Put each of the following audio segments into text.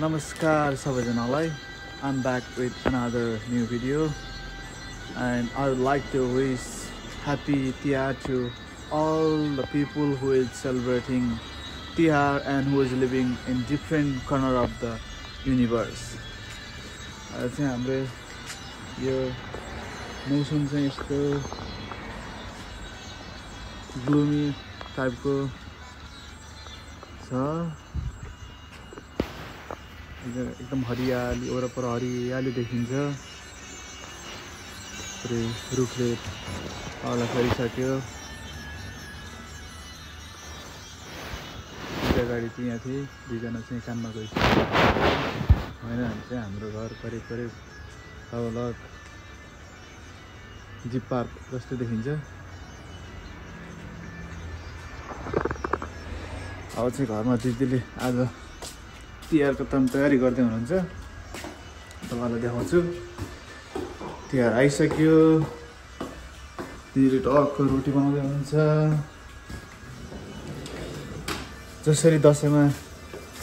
Namaskar sabaijanalai. I'm back with another new video, and I would like to wish happy Tihar to all the people who is celebrating Tihar and who is living in different corner of the universe. चाहिँ हाम्रो यो मौसम चाहिँ यस्तो gloomy टाइपको छ, एकदम हरियाली वरपर हरियाली देखिन्छ। पुरै रुखले पाउला फरिसक्यो। दुईटा गाडी चाहिँ यहाँ थिए, दुईजना चाहिँ काममा गइसक्यो होइन। चाहिँ हाम्रो घर करिब करिब लगभग जिप पार्क जस्तो देखिन्छ। अब चाहिँ घरमा दिदीले आज तिहारको तयारी गर्दै हुनुहुन्छ। तपाईँलाई देखाउँछु। तिहार आइसक्यो, दिदीले टक्क रोटी बनाउँदै हुनुहुन्छ। जसरी दसैँमा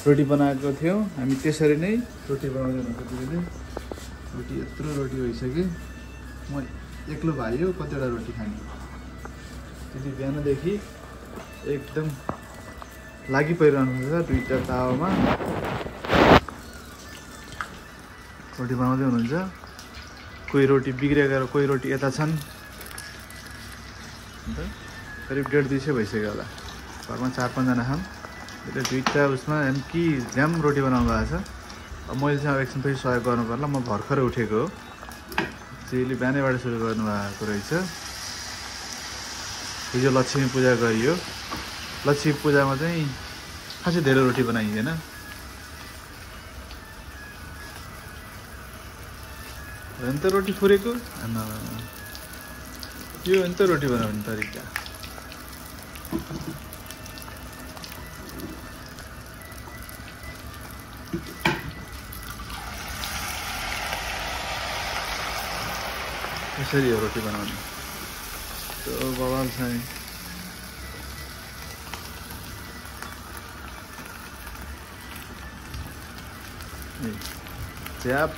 रोटी बनाएको थियौँ हामी त्यसरी नै रोटी बनाउँदै हुनुहुन्छ दिदीले। रोटी यत्रो रोटी भइसक्यो। म एक्लो भाइ हो, कतिवटा रोटी खाने। दिदी बिहानदेखि एकदम लागि परिरहनुहुन्छ दुईटा तावामा रोटी बनाउँदै हुनुहुन्छ। कोही रोटी बिग्रेर कोही रोटी यता छन्। अन्त करिब 1.5-2 भइसक्यो होला। घरमा 4-5 जना छन्। त्यसले दुईटा उसमा कि ज्याम रोटी बनाउनु भएको छ। अब मैले चाहिँ अब एकछिन फेरि सहयोग गर्नु पर्ला। म भर्खरै उठेको हो। जेले बिहानैबाट सुरु गर्नुभएको रहेछ। हिजो लक्ष्मी पूजा गरियो। लक्ष्मी पूजामा चाहिँ खासै धेरै रोटी बनाइँदैन। अन्त रोटी फुरेको यो अन्त रोटी बनाउने तरिका। यसरी हो रोटी बनाउने। त्यो बवाल छ नि। च्याप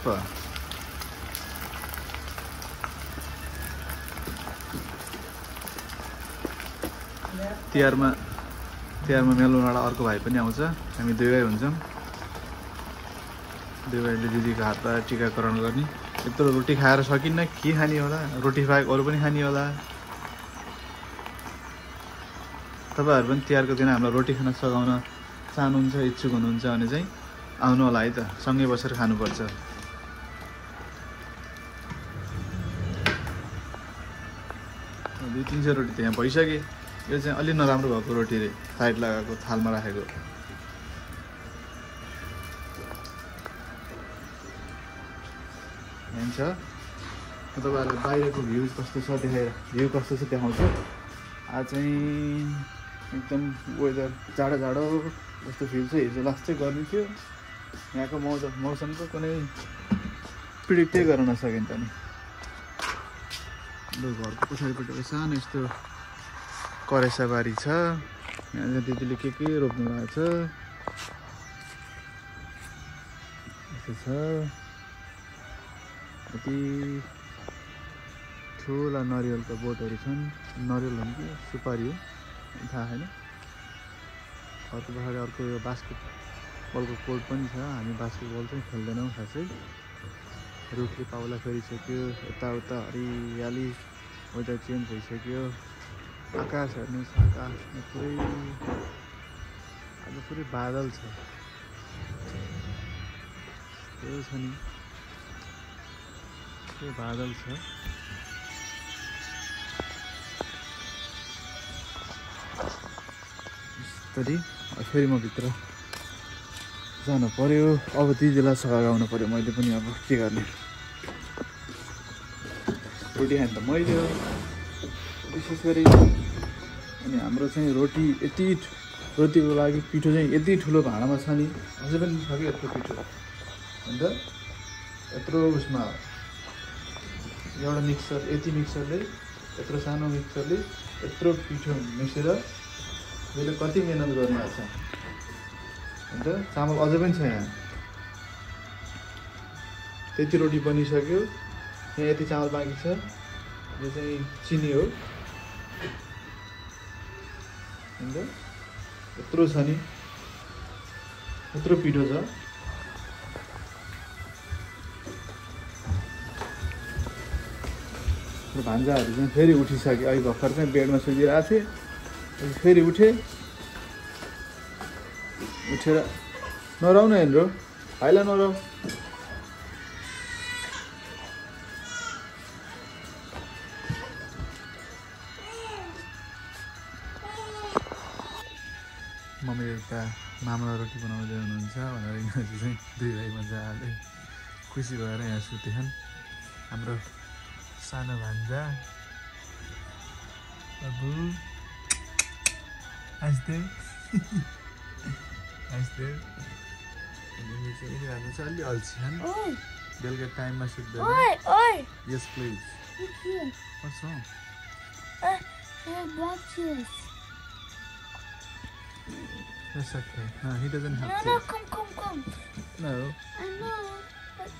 तिहारमा मेलौनाबाट अर्को भाइ पनि आउँछ। हामी दुई भाइ हुन्छौँ। दुई भाइले दिदीको हातबाट टिकाकरण गर्ने। यत्रो रोटी खाएर सकिन्न, के खाने होला? रोटी बाहेक अरू पनि खाने होला। तपाईँहरू पनि तिहारको दिन हामीलाई रोटी खान सघाउन चाहनुहुन्छ, इच्छुक हुनुहुन्छ भने चाहिँ आउनु होला है त। सँगै बसेर खानुपर्छ। 200-300 रोटी त यहाँ भइसके। यो चाहिँ अलि नराम्रो भएको रोटी रे, साइड लगाएको थालमा राखेको। यहाँ छ। तपाईँहरूलाई बाहिरको भ्यू कस्तो छ देखाउँछु। आज चाहिँ एकदम वेदर जाडो जस्तो फिल छ। हिजो लास्ट चाहिँ गर्मी थियो। यहाँको मौसमको कुनै प्रिडिक्टै गर्न नसकिन्छ नि। घरको पछाडिपट्टि सानो यस्तो करेसाबारी छ। यहाँ चाहिँ दिदीले के रोप्नु भएको छ। यस्तो छ। यति ठुला नरिवलका बोटहरू छन्। नरिवल हो कि सुपारी हो थाहा छैन। अर्को पछाडि अर्को यो बास्केटबलको कोर्ट पनि छ। हामी बास्केटबल चाहिँ खेल्दैनौँ खासै। रुखले पाउला फेरिसक्यो। यताउता हरियाली, वेदर चेन्ज भइसक्यो। आकाश हेर्नुहोस्, आकाशमा पुरै बादल छ। त्यो छ नि, त्यो बादल छ। यसरी फेरि म भित्र जानु पर्यो। अब दिदीलाई सघाउनु पर्यो मैले पनि। अब के गर्ने, रोटी खाने त मैले हो विशेष गरी। अनि हाम्रो चाहिँ रोटी रोटीको लागि पिठो चाहिँ यति ठुलो भाँडामा छ नि, अझै पनि छ कि यत्रो पिठो। अन्त यत्रो उसमा एउटा मिक्सर, यति मिक्सरले, यत्रो सानो मिक्सरले यत्रो पिठो मिसेर मैले कति मेहनत गर्नुभएको छ। अन्त चामल अझै पनि छ यहाँ। त्यति रोटी बनिसक्यो। यहाँ यति चामल बाँकी छ। यो चाहिँ चिनी हो। अन्त यत्रो छ नि, यत्रो पिठो छ। भान्जाहरू चाहिँ फेरि उठिसक्यो। अहिले भर्खर चाहिँ बेडमा सुतिरहेको थिएँ, फेरि उठेर नराउ न हेर्नु, भाइलाई नराउ। मम्मीले उता मामला रोटी बनाउँदै हुनुहुन्छ भनेर यिनीहरू चाहिँ दुई भाइ मजाले खुसी भएर यहाँ सुतेछन्। हाम्रो सानो भान्जा बाबु हाँस्दै भान्जा चाहिँ अलि अल्छी छन्। बेलुका टाइममा सुत्दैन। यस please. What's wrong? That's okay. No, he doesn't have to. No, come. No. I know, but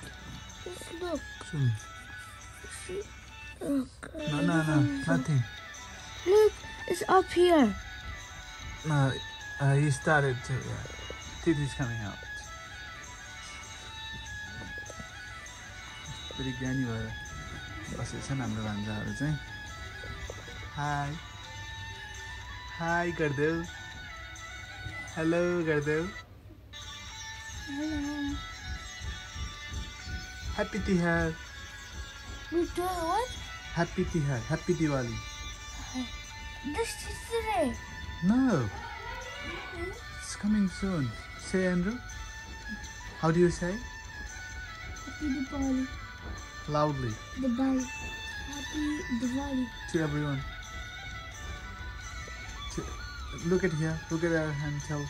just look. See? Oh, God. No, nothing. Look, it's up here. No, he started to, yeah. Teeth is coming out. Pretty ज्ञानी भएर बसेको छन् हाम्रो भान्जाहरू चाहिँ। High गरिदेऊ, hello गरिदेऊ। Hello. Happy Tihar. We do what? Happy Tihar. Happy Diwali. This is today. No. It's coming soon. Say, Andrew. How do you say? Happy Diwali. Loudly. Diwali. Happy Diwali. To everyone. Look at here. Look at our hand. Tell.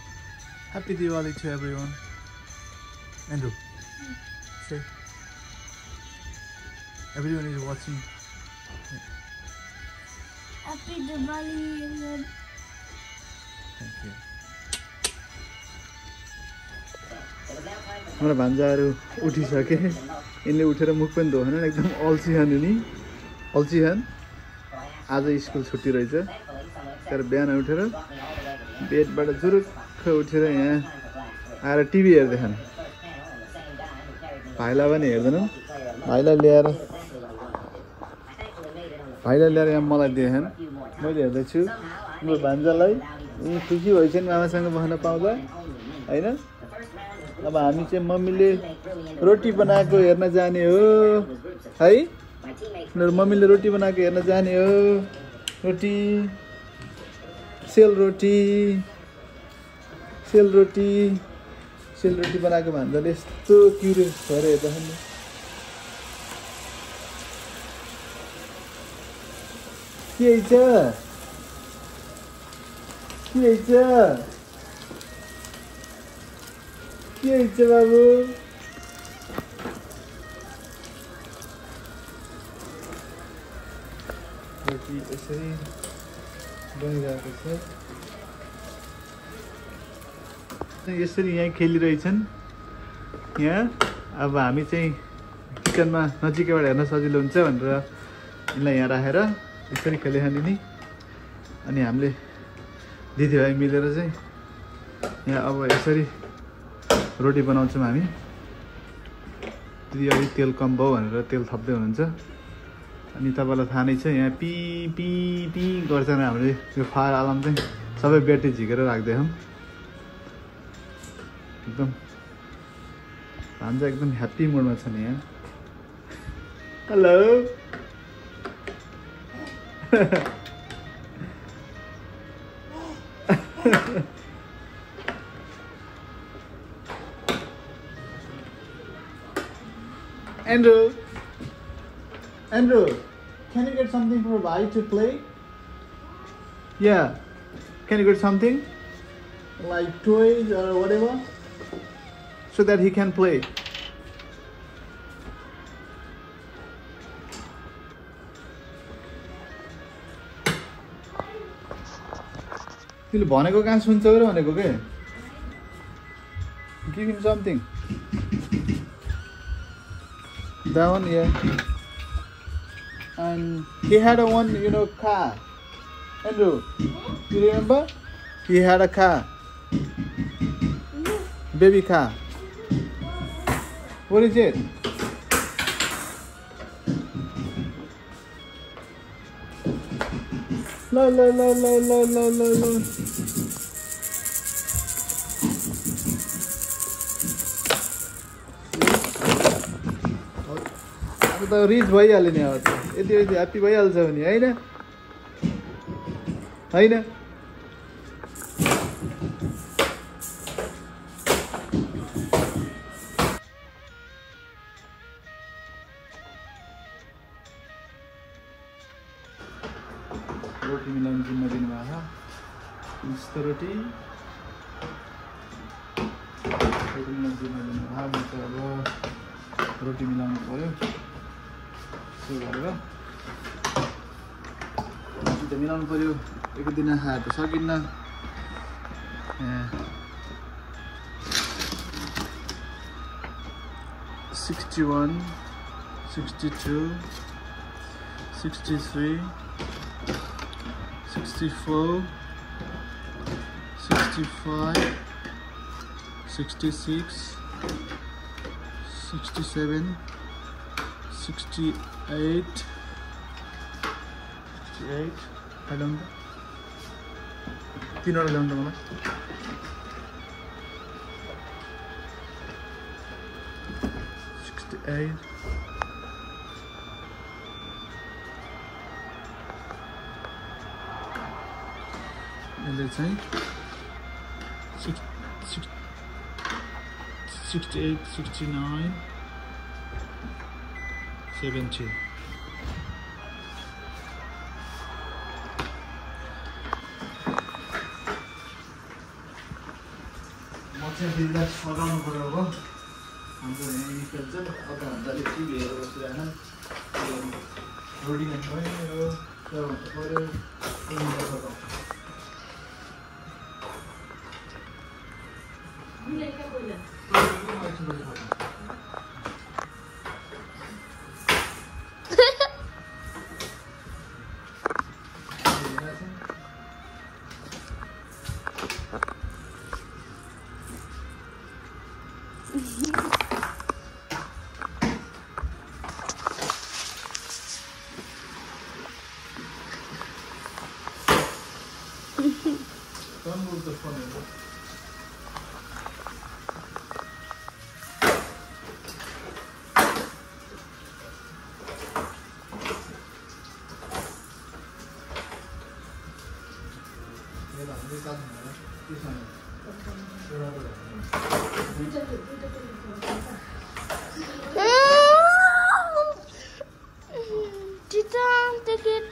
Happy Diwali to everyone. Andrew. Say. Everyone is watching. Happy Diwali, everyone. Thank you. हाम्रो भान्जाहरू उठिसके। यिनले उठेर मुख पनि धोएन, एकदम अल्छी खानु नि। अल्छी खान आज स्कुल छुट्टी रहेछ। तर बिहान उठेर बेडबाट जुरुक्क उठेर यहाँ आएर टिभी हेर्दै खानु। भाइलाई पनि हेर्दैनन्। भाइलाई ल्याएर यहाँ मलाई दिएछन्। मैले हेर्दैछु। मेरो भान्जालाई खुसी भइसक्यो मामासँग बस्न पाउँदा, होइन? अब हामी चाहिँ मम्मीले रोटी बनाएको हेर्न जाने हो है। मेरो मम्मीले रोटी बनाएको हेर्न जाने हो। रोटी सेल रोटी बनाएको भान्जाले यस्तो क्युरियस भएर हेर्दाखेरि के छ बाबु? रोटी यसरी बनिरहेको छ। यसरी यहाँ खेलिरहेछन्। यहाँ अब हामी चाहिँ किचनमा नजिकैबाट हेर्न सजिलो हुन्छ भनेर यिनलाई यहाँ राखेर यसरी खेलिखाने नि। अनि हामीले दिदीभाइ मिलेर चाहिँ यहाँ अब यसरी रोटी बनाउँछौँ हामी। दिदी अलिक तेल कम भयो भनेर तेल थप्दै हुनुहुन्छ। अनि तपाईँलाई थाहा नै छ यहाँ पी पी पी गर्छ हामीले यो फायर अलार्म चाहिँ सबै ब्याट्री झिकेर राख्दैछौँ एकदम भान्जा एकदम ह्याप्पी मुडमा छ नि यहाँ hello Andrew, can you get something for Bhai to play? Yeah, can you get something like toys or whatever so that he can play? तिमीले भनेको कहाँ सुन्छ र भनेको के give him something that one yeah and he had a one car Andrew you remember he had a car baby car what is it la la la la la la la la अब त rich भइहाल्यो नि अब त यति यति happy भइहाल्छ भने होइन होइन रोटी मिलाउनु जिम्मा दिनुभएको छ यस्तो रोटी मिलाउनु जिम्मा दिनुभएको अब रोटी मिलाउनु पऱ्यो यसो गरेर रोटी त मिलाउनु पऱ्यो एक दिन खाएर त सकिन्न 61 62 63 64 65 66 67 68 ल्याउनु त तीनवटा ल्याउनु त मलाई 68 यसले चाहिँ 68 69 70 म चाहिँ बिल्दा सघाउनु पर्यो अब हाम्रो यहाँ निकल्छ अब भन्दाले टिभी हेरेर बसिरहेन रोटी खानु पऱ्यो पऱ्यो Don't move the phone. Take it.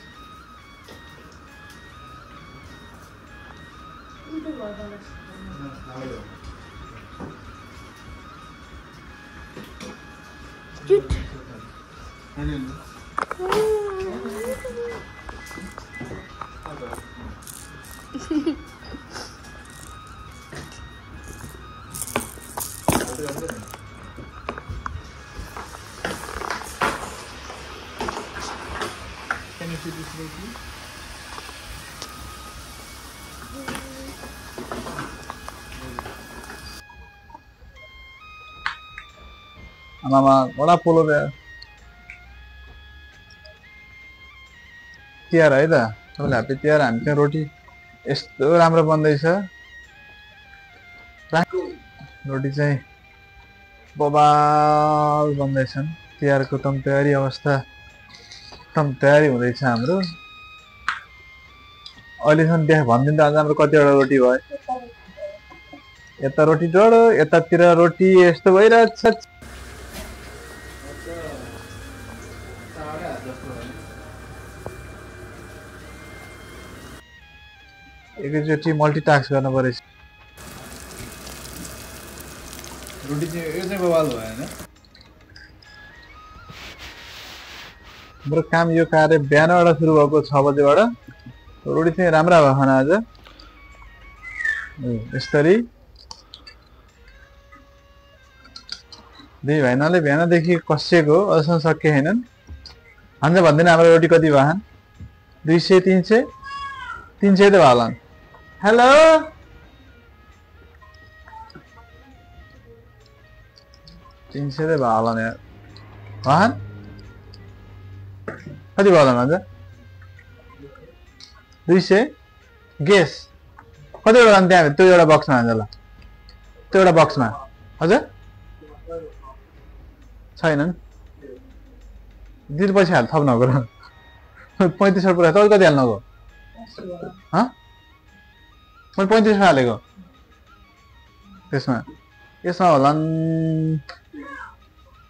Cute. Can you see this roti? Mama, what polar bear? Tihar है त सबैलाई ह्याप्पी तिहार। हामी चाहिँ रोटी यस्तो राम्रो बन्दैछ रोटी चाहिँ बबाल बन्दैछन् तिहारको तम तयारी अवस्था तम तयारी हुँदैछ हाम्रो अहिलेसम्म देख भनिदिनु त आज हाम्रो कतिवटा रोटी भयो यता रोटी डढो यतातिर रोटी यस्तो भइरहेछ एकैचोटि मल्टिटास्क गर्न परेछ रोटी चाहिँ यो चाहिँ बवाल भयो हैन हाम्रो काम यो कार्य बिहानबाट सुरु भएको 6 बजेबाट रोटी चाहिँ राम्रा भयो खाना आज यसरी दुई भाइनाले बिहानदेखि कसिएको अझसम्म सके छैनन् हान्छ भन्दैन हाम्रो रोटी कति भएन 200 300 300 त भयो हेलो तीन से बाला ने वाहन कति बाला ना जा 200 गेस कति एउटा लान्थे हामी त्यो एउटा बक्समा हान्जला त्यो एउटा बक्समा हजुर छैनन् दिल पछि हाल थप नगर 35 रुपैयाँ तपाईँ कति हाल्नु गयो ह मैले 35 हालेको त्यसमा यसमा होला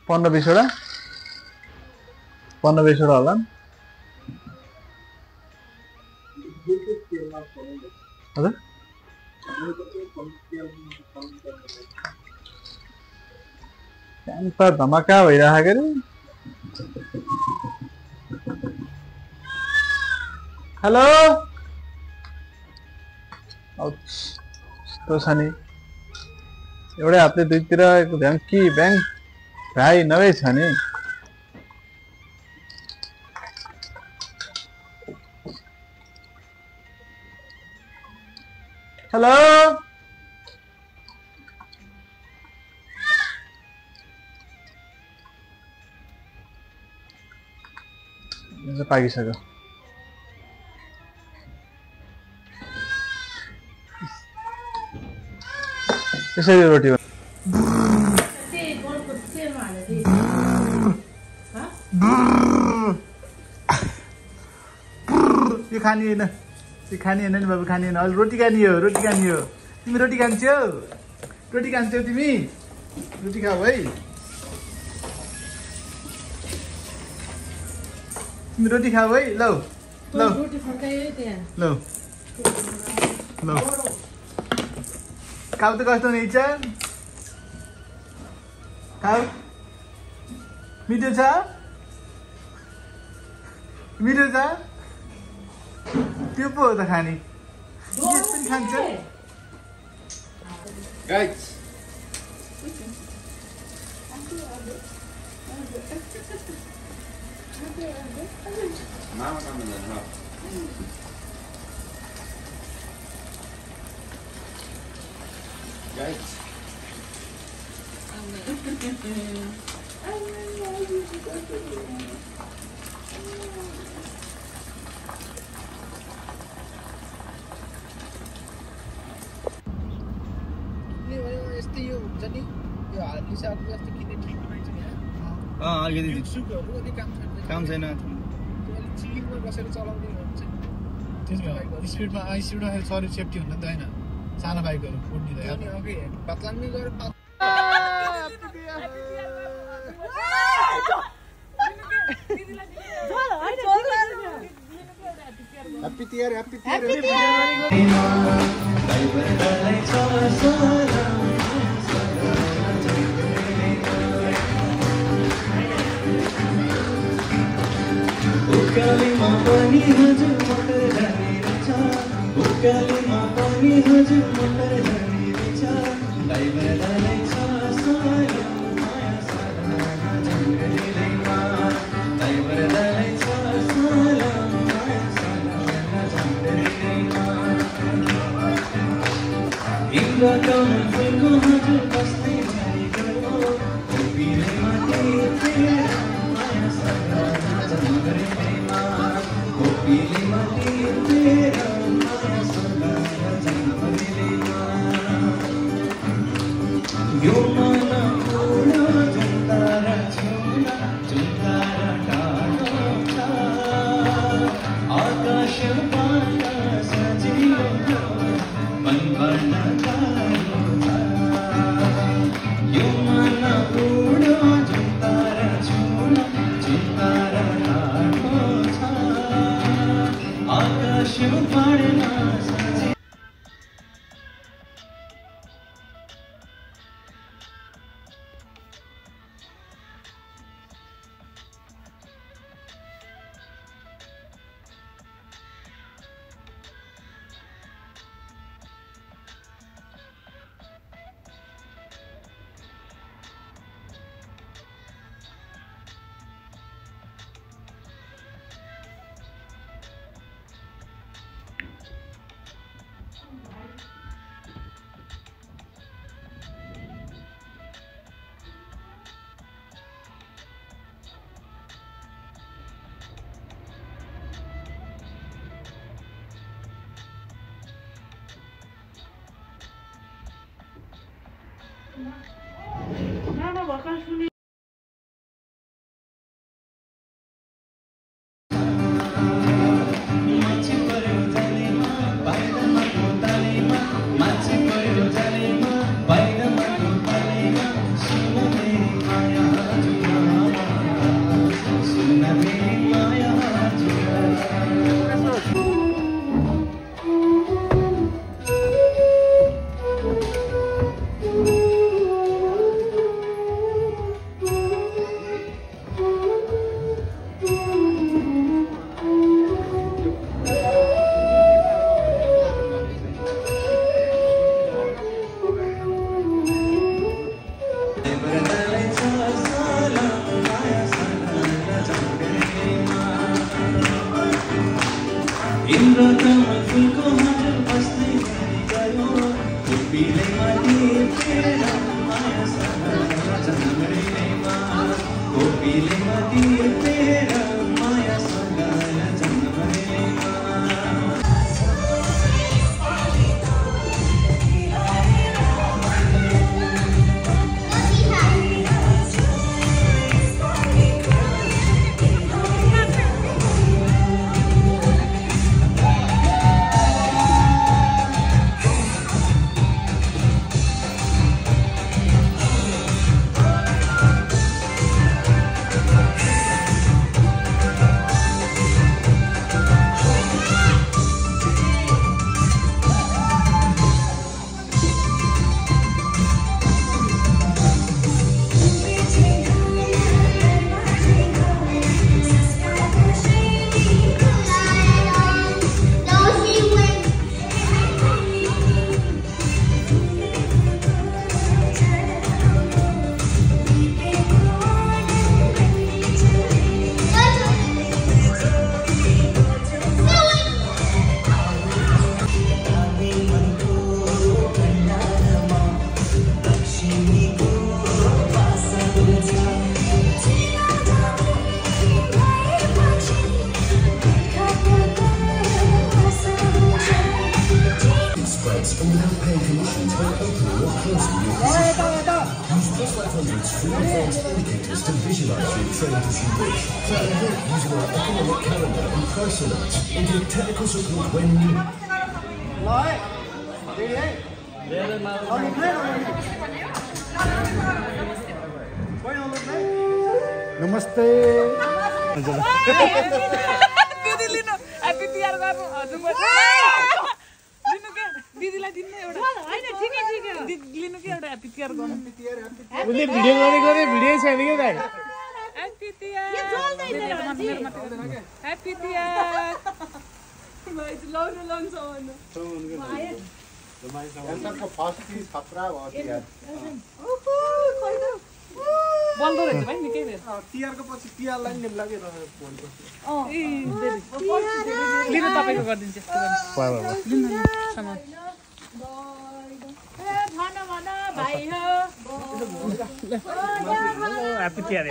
15-20 वटा 15-20 वटा होला हजुर त धमाका भइरहेको रे हेलो तो छ नि एउटै हातले दुईतिर भ्याङ्की ब्याङ्क भाइ नभए छ नि हेलो पाकिसक्यो यसरी रोटी यो खानी हैन यो खानी हैन नि बाबु खानी हैन अलि रोटी खानी हो तिमी रोटी खान्छौ तिमी रोटी खाऊ है तिमी रोटी खाऊ है लौ रोटी फर्कायो त्यहाँ लौ खाऊ त कस्तो हुनेछ खाऊ मिठो छ त्यो पो हो त खाने यस पनि खान्छ गाइस मामा काम गर्दैन गाइस यस्तै यो हुन्छ नि यो हालिसाको जस्तो किन ठिक बनाइन्छ नि अलिकति सुपहरू अलि काम छैन अलि चिलमा बसेर चलाउने हुन्छ त्यसमा स्पिडमा सरी सेफ्टी हुन त हैन सानो बाइकहरू उड्ने अनि अघि पत्लामी गएर ह्याप्पी तिहार उकालीमा पनि हजुर मोटर जाने रहेछ उकालीमा पनि हजुर मोटर जाने रहेछ ड्राइभरलाई छ सानो माया सानो जङ्गलीमा ड्राइभरलाई छ सानो माया सानो जङ्गलीमा इन्द्र कमल फुलको हजुर बस्दै जानेको कोपीले माथि तेरो माया सानो जङ्गलीमा कोपीले ना भर्खर सुने indicators to visualize your train to see which. Plan ahead using our economic calendar and price alerts and get technical support when needed. नमस्ते दिदी लिनु ह्यापी तिहार गर्नु हजुर लिनु के दिदीलाई दिनु एउटा हैन ठिकै ठिकै लिनु के एउटा ह्यापी तिहार गर्नु उसले भिडियो गरे भिडियो छैन के दाइ ह्यापी तिहार यो चल्दैन ह्यापी तिहार भाइ लाउनु लाउँछ यसको फर्स्ट की खतरा भयो यार ओहो खै त बन्द रहेछ भाइ निकै बेर तिहारको पछि तिहारलाई नि लाग्यो फोनको लिनु तपाईको गरिदिन्छ यस्तो गर्नु लिनु सामान ए भन भाइ हो ह्यापी तिहार